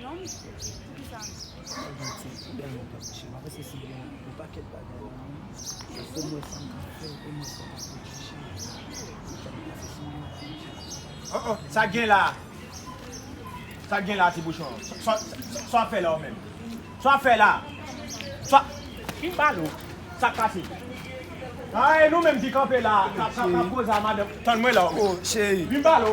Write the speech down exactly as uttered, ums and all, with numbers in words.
Non, poukisa? Oh, oh, sa gen la? Sa gen la, ti bouchon? Sa, sa, sa, sa w ap fè la, ou menm? Sa w ap fè la? Sa, vin pale w. Sa k pase? Ay, nou menm ki kanpe la, k ap, k ap, k ap koze a madanm. Tann mwen la, ou menm. Oh, cheri. Vin pale w.